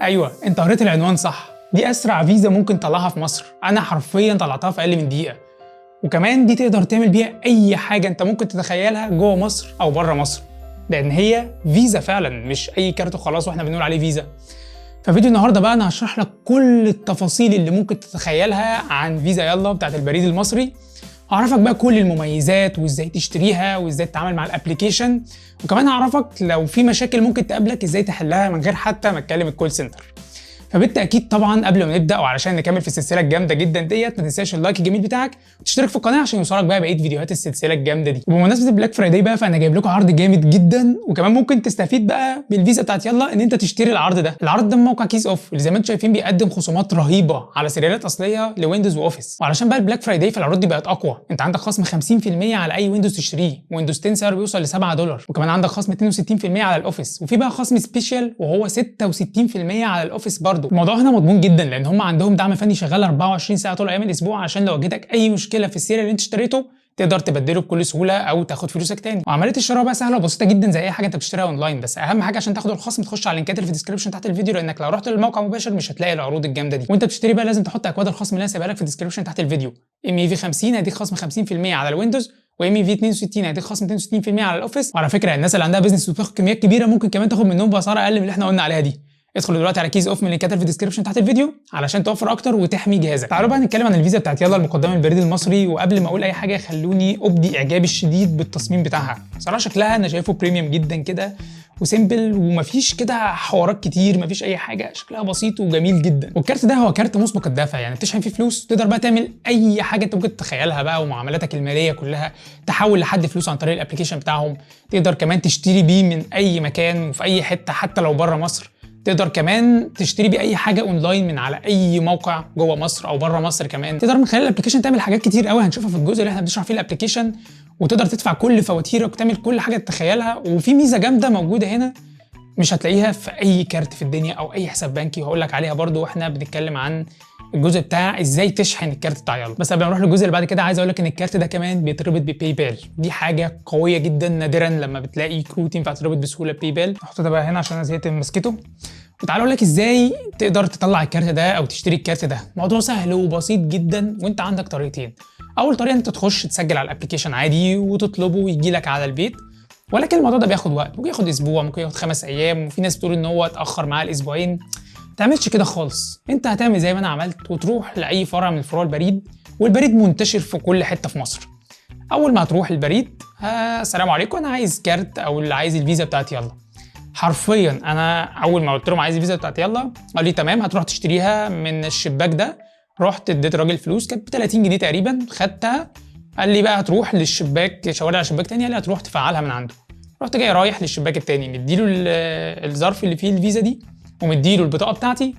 ايوه، انت قريت العنوان صح، دي اسرع فيزا ممكن تطلعها في مصر. انا حرفيا طلعتها في اقل من دقيقه، وكمان دي تقدر تعمل بيها اي حاجة انت ممكن تتخيلها جوه مصر او بره مصر، لان هي فيزا فعلا مش اي كارت وخلاص واحنا بنقول عليه فيزا. ففيديو النهارده بقى انا هشرح لك كل التفاصيل اللي ممكن تتخيلها عن فيزا يلا بتاعت البريد المصري. هعرفك بقى كل المميزات وازاي تشتريها وازاي تتعامل مع ال application، وكمان هعرفك لو في مشاكل ممكن تقابلك ازاي تحلها من غير حتى ما تكلم ال call center. فبالتاكيد طبعا قبل ما نبدا وعلشان نكمل في السلسلة الجامدة جدا ديت، ما تنساش ال like الجميل بتاعك وتشترك في القناة عشان يوصلك بقى بقية فيديوهات السلسلة الجامدة دي. وبمناسبة ال Black Friday بقى، فانا جايب لكم عرض جامد جدا، وكمان ممكن تستفيد بقى بالفيزا بتاعت يلا ان انت تشتري العرض ده. العرض ده من موقع Keys Off، اللي زي ما انتم شايفين بيقدم خصومات رهيبة على سيريالات اصلية ل Windows و Office. وعلشان بقى ال Black Friday فالعروض دي بقت اقوى. انت عندك خصم 50% على اي Windows تشتريه، Windows 10 سعره بيوصل ل $7، وكمان عندك خصم 62% على ال Office، وفي بقى خصم special وهو 66% على ال Office برضه. الموضوع هنا مضمون جدا لان هم عندهم دعم فني شغال 24 ساعة طول ايام الاسبوع، عشان لو واجهتك اي مشكلة في ال serial اللي انت اشتريته تقدر تبدله بكل سهولة او تاخد فلوسك تاني. وعملية الشراء بقى سهلة وبسيطة جدا زي اي حاجة انت بتشتريها اونلاين، بس اهم حاجة عشان تاخد الخصم تخش على اللينكات اللي في ال description تحت الفيديو، لانك لو رحت للموقع مباشر مش هتلاقي العروض الجامدة دي. وانت بتشتري بقى لازم تحط اكواد الخصم اللي انا سايبها لك في ال description تحت الفيديو. MEV 50 هيديك خصم 50% على ال Windows، و MEV 62 هيديك خصم 62% على ال Office. وعلى فكرة الناس اللي عندها business وبتاخد كميات كبيرة ممكن كمان تاخد منهم باسعار اقل من اللي احنا قلنا عليها دي. ادخل دلوقتي على Keys Off من اللينكات اللي في ال description تحت الفيديو علشان توفر اكتر وتحمي جهازك. تعالوا بقى نتكلم عن الفيزا بتاعت يلا المقدمة من البريد المصري. وقبل ما اقول اي حاجة خلوني ابدي اعجابي الشديد بالتصميم بتاعها. صراحة شكلها انا شايفه premium جدا كده و simple، ومفيش كده حوارات كتير، مفيش اي حاجه، شكلها بسيط وجميل جدا. والكارت ده هو كارت مسبق الدفع، يعني بتشحن فيه فلوس تقدر بقى تعمل اي حاجة انت ممكن تتخيلها بقى، ومعاملاتك المالية كلها، تحول لحد فلوس عن طريق ال application بتاعهم، تقدر كمان تشتري بيه من اي مكان وفي اي حتة حتى لو بره مصر، تقدر كمان تشتري بيه اي حاجة اونلاين من على اي موقع جوه مصر او بره مصر. كمان تقدر من خلال ال application تعمل حاجات كتير قوي هنشوفها في الجزء اللي احنا بنشرح فيه ال application، وتقدر تدفع كل فواتيرك وتعمل كل حاجة تتخيلها. وفي ميزة جامدة موجودة هنا مش هتلاقيها في اي كارت في الدنيا او اي حساب بنكي، وهقول لك عليها برضو واحنا بنتكلم عن الجزء بتاع ازاي تشحن الكارت بتاع يلا. بس قبل ما نروح للجزء اللي بعد كده عايز اقول لك ان الكارت ده كمان بيتربط ب PayPal. دي حاجة قوية جدا، نادرا لما بتلاقي كروت ينفع تربط بسهولة ب PayPal. احط ده بقى هنا عشان انا زهقت من مسكته. وتعالوا اقول لك ازاي تقدر تطلع الكارت ده او تشتري الكارت ده. الموضوع سهل وبسيط جدا، وانت عندك طريقتين. اول طريقه انت تخش تسجل على ال application عادي وتطلبه ويجي لك على البيت، ولكن الموضوع ده بياخد وقت، ممكن ياخد اسبوع، ممكن ياخد 5 ايام، وفي ناس بتقول ان هو اتاخر معاه الاسبوعين. ما تعملش كده خالص، انت هتعمل زي ما انا عملت وتروح لاي فرع من فروع البريد، والبريد منتشر في كل حتة في مصر. اول ما هتروح البريد، السلام عليكم، انا عايز كارت او اللي عايز الفيزا بتاعت يلا. حرفيا انا اول ما قلت لهم عايز الفيزا بتاعت يلا قال لي تمام، هتروح تشتريها من الشباك ده. رحت اديت الراجل فلوس، كانت ب 30 جنيه تقريبا، خدتها. قال لي بقى هتروح للشباك، شاور على شباك تاني، قال لي هتروح تفعلها من عنده. رحت جاي رايح للشباك التاني، مديله الظرف اللي فيه الفيزا دي ومديله البطاقة بتاعتي،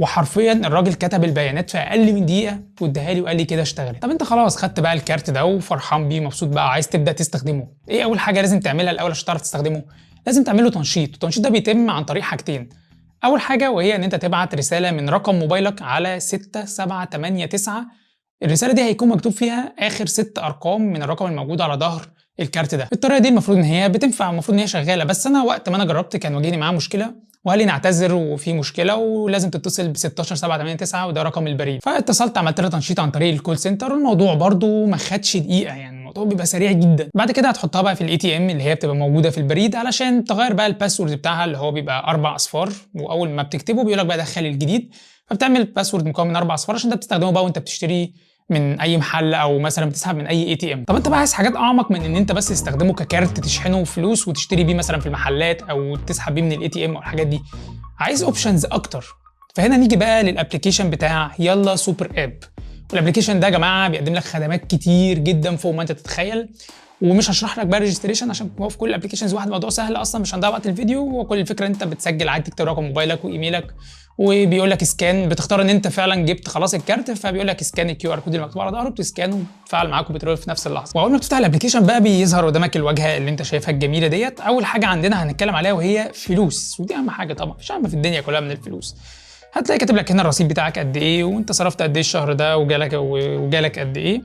وحرفيا الراجل كتب البيانات في اقل من دقيقة واداها لي وقال لي كده اشتغلت. طب انت خلاص خدت بقى الكارت ده وفرحان بيه مبسوط بقى، عايز تبدا تستخدمه. ايه اول حاجة لازم تعملها الاول عشان تعرف تستخدمه؟ لازم تعمل له تنشيط. التنشيط ده بيتم عن طريق حاجتين. اول حاجة وهي ان انت تبعت رسالة من رقم موبايلك على 6789. الرسالة دي هيكون مكتوب فيها اخر ست ارقام من الرقم الموجود على ظهر الكارت ده. الطريقة دي المفروض ان هي بتنفع، المفروض ان هي شغاله، بس انا وقت ما انا جربت كان واجهني معاه مشكلة وقال لي نعتذر وفي مشكلة ولازم تتصل ب 16789 وده رقم البريد. فاتصلت عملت لها تنشيط عن طريق ال call center، والموضوع برده ما خدش دقيقه، يعني الموضوع بيبقى سريع جدا. بعد كده هتحطها بقى في ال ATM اللي هي بتبقى موجودة في البريد علشان تغير بقى ال password بتاعها اللي هو بيبقى اربع اصفار، واول ما بتكتبه بيقول لك بقى دخل الجديد، فبتعمل password مكون من اربع اصفار عشان ده بتستخدمه بقى وانت بتشتري من اي محل او مثلا بتسحب من اي ATM. طب انت بقى عايز حاجات اعمق من ان انت بس تستخدمه ككارت تشحنه فلوس وتشتري بيه مثلا في المحلات او تسحب بيه من ال ATM او الحاجات دي، عايز options اكتر. فهنا نيجي بقى لل application بتاع يلا super app. وال application ده يا جماعة بيقدم لك خدمات كتير جدا فوق ما انت تتخيل، ومش هشرح لك بقى registration عشان هو في كل ال applications واحد، الموضوع سهل اصلا، مش هنضيع وقت الفيديو. وكل الفكرة انت بتسجل عادي، تكتب رقم موبايلك وايميلك، وبيقول لك scan، بتختار ان انت فعلا جبت خلاص الكارت، فبيقول لك scan ال QR code اللي مكتوب على ظهره، بت scan ه وتفعل معاك وبتروح في نفس اللحظه. واول ما بتفتح ال application بقى بيظهر قدامك الواجهة اللي انت شايفها الجميلة ديت. اول حاجة عندنا هنتكلم عليها وهي فلوس، ودي اهم حاجة طبعا، مفيش اهم في الدنيا كلها من الفلوس. هتلاقي كاتب لك هنا الرصيد بتاعك قد ايه، وانت صرفت قد ايه الشهر ده، وجالك قد ايه.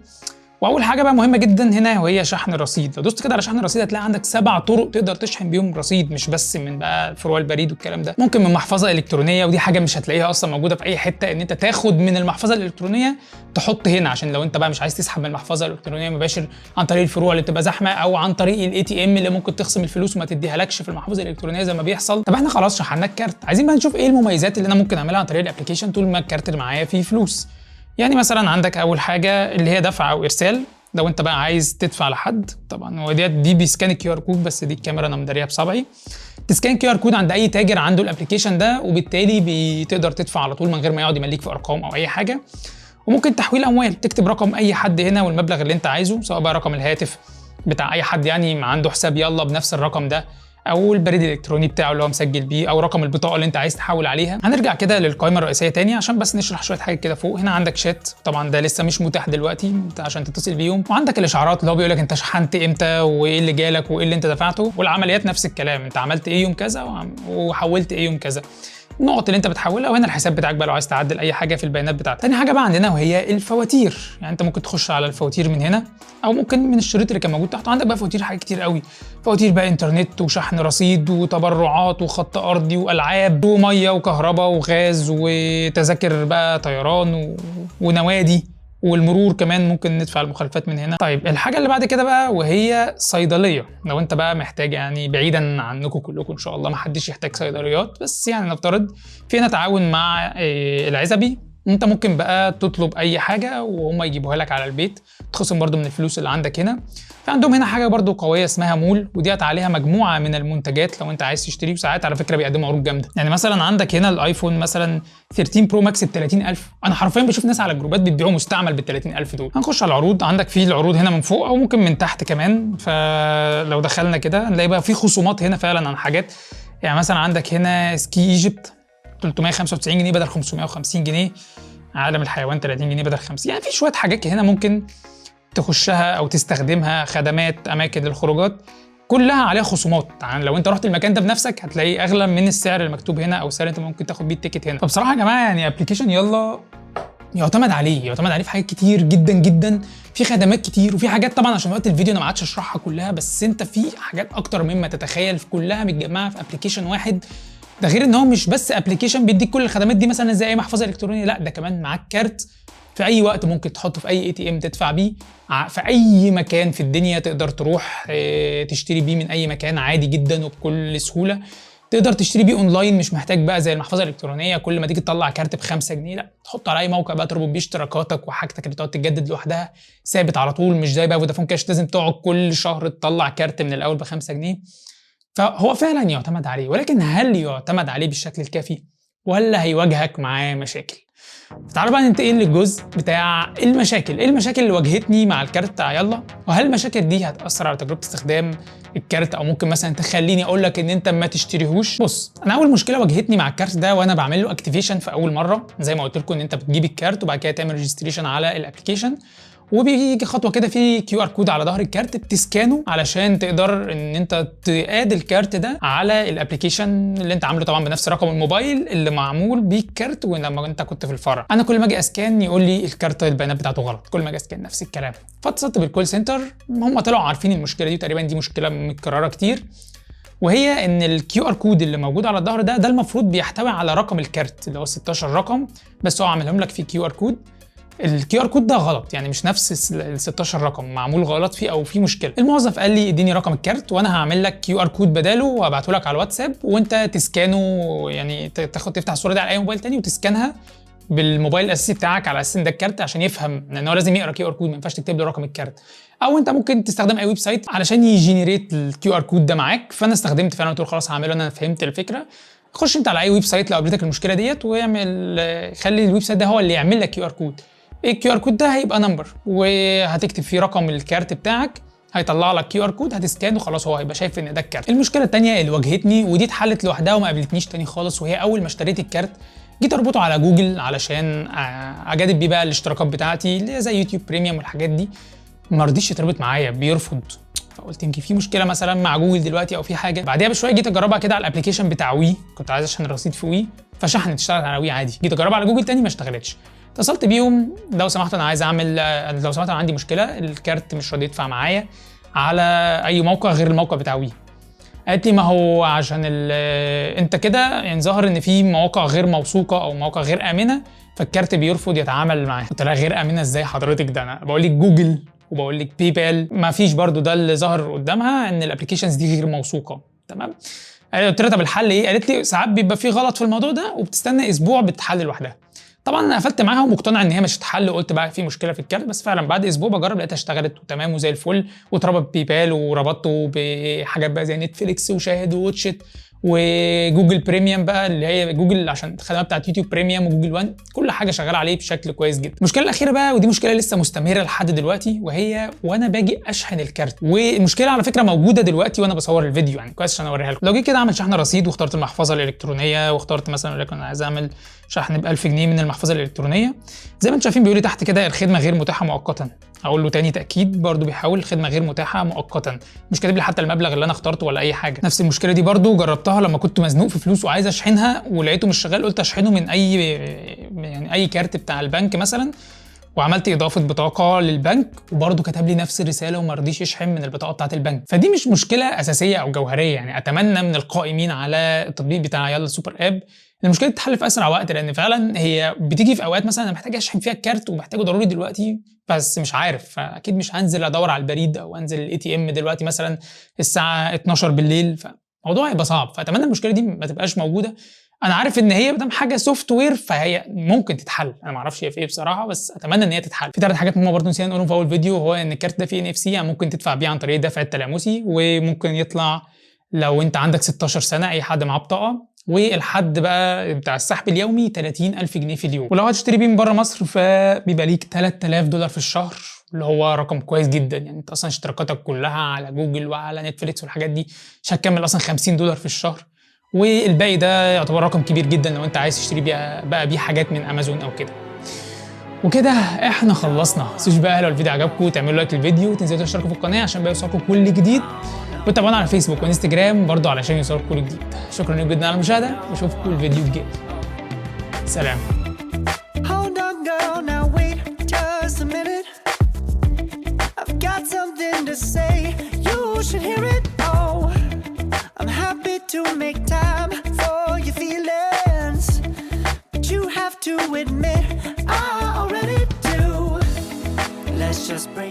واول حاجة بقى مهمة جدا هنا وهي شحن الرصيد. لو دوست كده على شحن الرصيد هتلاقي عندك 7 طرق تقدر تشحن بيهم رصيد، مش بس من بقى فروع البريد والكلام ده. ممكن من محفظة الكترونية، ودي حاجة مش هتلاقيها اصلا موجودة في اي حتة، ان انت تاخد من المحفظة الالكترونية تحط هنا، عشان لو انت بقى مش عايز تسحب من المحفظة الالكترونية مباشر عن طريق الفروع اللي بتبقى زحمة، او عن طريق ال ATM اللي ممكن تخصم الفلوس وما تديها لكش في المحفظة الالكترونية زي ما بيحصل. طب احنا خلاص شحنا الكارت، عايزين بقى نشوف ايه المميزات اللي انا ممكن اعملها عن طريق ال application طول ما الكارت اللي معايا فيه فلوس. يعني مثلا عندك اول حاجة اللي هي دفع او ارسال، لو انت بقى عايز تدفع لحد، طبعا هو دي بي scan ال QR code، بس دي الكاميرا انا مداريها بصبعي. ت scan QR code عند اي تاجر عنده ال application ده، وبالتالي بتقدر تدفع على طول من غير ما يقعد يمليك في ارقام او اي حاجة. وممكن تحويل اموال، تكتب رقم اي حد هنا والمبلغ اللي انت عايزه، سواء بقى رقم الهاتف بتاع اي حد يعني عنده حساب يلا بنفس الرقم ده، او البريد الالكتروني بتاعه اللي هو مسجل بيه، او رقم البطاقة اللي انت عايز تحول عليها. هنرجع كده للقائمه الرئيسية تاني عشان بس نشرح شوية حاجات كده فوق. هنا عندك شات، طبعا ده لسه مش متاح دلوقتي عشان تتصل بيهم. وعندك الاشعارات اللي هو بيقول لك انت شحنت امتى وايه اللي جالك وايه اللي انت دفعته، والعمليات نفس الكلام، انت عملت ايه يوم كذا وحولت ايه يوم كذا، النقط اللي انت بتحولها، وهنا الحساب بتاعك بقى لو عايز تعدل اي حاجة في البيانات بتاعتك. تاني حاجة بقى عندنا وهي الفواتير، يعني انت ممكن تخش على الفواتير من هنا او ممكن من الشريط اللي كان موجود تحت. عندك بقى فواتير حاجات كتير قوي، فواتير بقى انترنت وشحن رصيد وتبرعات وخط ارضي والعاب ومية وكهرباء وغاز وتذاكر بقى طيران ونوادي والمرور كمان، ممكن ندفع المخالفات من هنا. طيب الحاجة اللي بعد كده بقى وهي صيدلية، لو انت بقى محتاج، يعني بعيدا عنكم كلكم ان شاء الله ما حدش يحتاج صيدليات، بس يعني نفترض في هنا تعاون مع العزبي، انت ممكن بقى تطلب اي حاجة وهم يجيبوها لك على البيت، تخصم برده من الفلوس اللي عندك هنا. فعندهم هنا حاجة برده قوية اسمها مول، وديت عليها مجموعة من المنتجات لو انت عايز تشتري، وساعات على فكرة بيقدموا عروض جامدة. يعني مثلا عندك هنا الايفون مثلا 13 Pro Max ب 30000، انا حرفيا بشوف ناس على الجروبات بتبيعوا مستعمل بال 30000 دول. هنخش على العروض، عندك في العروض هنا من فوق او ممكن من تحت كمان. فلو دخلنا كده هنلاقي بقى في خصومات هنا فعلا عن حاجات، يعني مثلا عندك هنا Ski Egypt 395 جنيه بدل 550 جنيه، عالم الحيوان 30 جنيه بدل 50، يعني في شوية حاجات هنا ممكن تخشها او تستخدمها، خدمات، اماكن للخروجات، كلها عليها خصومات. يعني لو انت رحت المكان ده بنفسك هتلاقيه اغلى من السعر المكتوب هنا او السعر اللي انت ممكن تاخد بيه ال ticket هنا. فبصراحة يا جماعة يعني application يلا يعتمد عليه، يعتمد عليه في حاجات كتير جدا جدا، في خدمات كتير وفي حاجات طبعا عشان وقت الفيديو انا ما عادش اشرحها كلها، بس انت في حاجات اكتر مما تتخيل كلها متجمعه في application واحد. ده غير ان هو مش بس application بيديك كل الخدمات دي مثلا زي اي محفظة الكترونية، لا ده كمان معاك كارت في اي وقت ممكن تحطه في اي ATM تدفع بيه، في اي مكان في الدنيا تقدر تروح تشتري بيه من اي مكان عادي جدا وبكل سهولة. تقدر تشتري بيه اونلاين، مش محتاج بقى زي المحفظة الالكترونية كل ما تيجي تطلع كارت ب 5 جنيه، لا تحطه على اي موقع بقى تربط بيه اشتراكاتك وحاجتك اللي تقعد تتجدد لوحدها ثابت على طول، مش زي بقى فودافون كاش لازم تقعد كل شهر تطلع كارت من الاول ب 5 جنيه. فهو فعلا يعتمد عليه، ولكن هل يعتمد عليه بالشكل الكافي ولا هيواجهك معاه مشاكل؟ تعالوا بقى ننتقل للجزء بتاع المشاكل. ايه المشاكل اللي واجهتني مع الكارت بتاع يلا، وهل المشاكل دي هتأثر على تجربة استخدام الكارت او ممكن مثلا تخليني اقول لك ان انت ما تشتريهوش؟ بص، انا اول مشكلة واجهتني مع الكارت ده وانا بعمل له activation في اول مرة، زي ما قلت لكم ان انت بتجيب الكارت وبعد كده تعمل registration على ال application، وبيجي خطوة كده في QR code على ظهر الكارت بت scan ه علشان تقدر ان انت ت add الكارت ده على ال application اللي انت عامله، طبعا بنفس رقم الموبايل اللي معمول بيه الكارت ولما انت كنت في الفرع. انا كل ما اجي ا scan يقول لي الكارت البيانات بتاعته غلط، كل ما اجي ا scan نفس الكلام. فاتصلت بال call center، هم طلعوا عارفين المشكلة دي، تقريبا دي مشكلة متكررة كتير، وهي ان ال QR code اللي موجود على الظهر ده المفروض بيحتوي على رقم الكارت اللي هو 16 رقم، بس هو عاملهم لك في QR code. ال QR code ده غلط، يعني مش نفس ال 16 رقم، معمول غلط فيه او فيه مشكلة. الموظف قال لي اديني رقم الكارت وانا هعمل لك QR code بداله وابعته لك على الواتساب وانت ت scan ه، يعني تاخد تفتح الصورة دي على اي موبايل تاني وت scan ها بالموبايل الاساسي بتاعك على اساس ان ده الكارت، عشان يفهم، لان هو لازم يقرا QR code، ما ينفعش تكتب له رقم الكارت. او انت ممكن تستخدم اي website علشان ي generate ال QR code ده معاك. فانا استخدمت فعلا، قلت له خلاص هعمله، انا فهمت الفكرة. خش انت على اي website لو قابلتك المشكلة ديت واعمل، خلي ال website ده هو اللي يعمل لك QR code. ايه ال QR code ده؟ هيبقى number وهتكتب فيه رقم الكارت بتاعك، هيطلع لك QR code هت scan ه، خلاص هو هيبقى شايف ان ده الكارت. المشكلة الثانية اللي واجهتني ودي اتحلت لوحدها وما قابلتنيش تاني خالص، وهي اول ما اشتريت الكارت جيت اربطه على جوجل علشان اجدد بيه بقى الاشتراكات بتاعتي اللي هي زي YouTube Premium والحاجات دي، ما رضيش يتربط معايا، بيرفض. فقلت يمكن في مشكلة مثلا مع جوجل دلوقتي او في حاجة. بعديها بشوية جيت اجربها كده على ال application بتاع وي، كنت عايز اشحن الرصيد في وي، فشحنت اشتغلت على وي عادي. جيت اجربها على جوجل تاني ما اشتغلتش. اتصلت بيهم، لو سمحت انا عايز اعمل، لو سمحت انا عندي مشكله، الكارت مش راضي يدفع معايا على اي موقع غير الموقع بتاع وي. قالت لي ما هو عشان انت كده يعني ظهر ان في مواقع غير موثوقة او مواقع غير امنه، فالكارت بيرفض يتعامل معاه. قلت لها غير امنه ازاي حضرتك؟ ده انا بقول لك جوجل وبقول لك PayPal، ما فيش. برضو ده اللي ظهر قدامها ان ال applications دي غير موثوقه. تمام. قلت لها طب الحل ايه؟ قالت لي ساعات بيبقى في غلط في الموضوع ده وبتستنى اسبوع بتتحل لوحدها. طبعا انا قفلت معاها ومقتنع ان هي مش هتتحل، وقلت بقى في مشكلة في الكارت، بس فعلا بعد اسبوع بجرب لقيتها اشتغلت وتمام وزي الفل، واتربط PayPal وربطته بحاجات بقى زي Netflix وشاهد و Watch It و Google Premium بقى اللي هي جوجل عشان الخدمات بتاعت YouTube Premium و Google One، كل حاجة شغالة عليه بشكل كويس جدا. المشكلة الاخيرة بقى، ودي مشكلة لسه مستمرة لحد دلوقتي، وهي وانا باجي اشحن الكارت. والمشكلة على فكرة موجودة دلوقتي وانا بصور الفيديو، يعني كويس عشان اوريها لكم. لو جيت كده اعمل شحن رصيد واخترت المحفظة الالكترونية واخترت مثلا وليكن انا عايز اعمل شحن ب 1000 جنيه من المحفظة الالكترونيه، زي ما انتم شايفين بيقول لي تحت كده الخدمة غير متاحة مؤقتا. اقول له تاني تاكيد، برضو بيحاول الخدمة غير متاحة مؤقتا، مش كاتب لي حتى المبلغ اللي انا اخترته ولا اي حاجه. نفس المشكلة دي برضو جربتها لما كنت مزنوق في فلوس وعايز اشحنها ولقيته مش شغال، قلت اشحنه من اي يعني اي كارت بتاع البنك مثلا، وعملت اضافه بطاقة للبنك وبرضه كتب لي نفس الرسالة وما رضيش يشحن من البطاقة بتاعه البنك. فدي مش مشكلة اساسية او جوهريه، يعني اتمنى من القائمين على التطبيق بتاع يلا Super App المشكلة دي تتحل في اسرع وقت، لان فعلا هي بتيجي في اوقات مثلا انا محتاج اشحن فيها الكارت ومحتاجة ضروري دلوقتي بس مش عارف، فاكيد مش هنزل ادور على البريد او انزل ال ATM دلوقتي مثلا الساعة 12 بالليل، فالموضوع هيبقى صعب. فاتمنى المشكلة دي ما تبقاش موجوده. انا عارف ان هي مادام حاجة software فهي ممكن تتحل، انا ما اعرفش هي في ايه بصراحه، بس اتمنى ان هي تتحل. في ثلاث حاجات مهمة برضه نسينا نقولهم في اول فيديو، هو ان الكارت ده فيه NFC، يعني ممكن تدفع بيه عن طريق الدفع التلامسي، وممكن يطلع لو انت عندك 16 سنة اي حد معاه بطاقه، والحد بقى بتاع السحب اليومي 30000 جنيه في اليوم. ولو هتشتري بيه من بره مصر فبيبقى ليك $3000 في الشهر، اللي هو رقم كويس جدا. يعني انت اصلا اشتراكاتك كلها على جوجل وعلى Netflix والحاجات دي مش هتكمل اصلا $50 في الشهر، والباقي ده يعتبر رقم كبير جدا لو انت عايز تشتري بيه بقى بيه حاجات من امازون او كده. وكده احنا خلصنا. ما تنسوش بقى لو الفيديو عجبكم تعملوا like للفيديو وتنزلوا تشتركوا في القناة عشان بقى يوصلكم كل جديد، وتابعونا على فيسبوك وانستجرام برضو علشان يوصلكم كل جديد. شكرا لكم جدا على المشاهده، واشوفكم الفيديو الجاي. سلام. Hold on, girl, now wait just a minute. I've got something to say, you should hear it. Oh, I'm happy to make time for your feelings, but you have to admit I already do. Let's just break.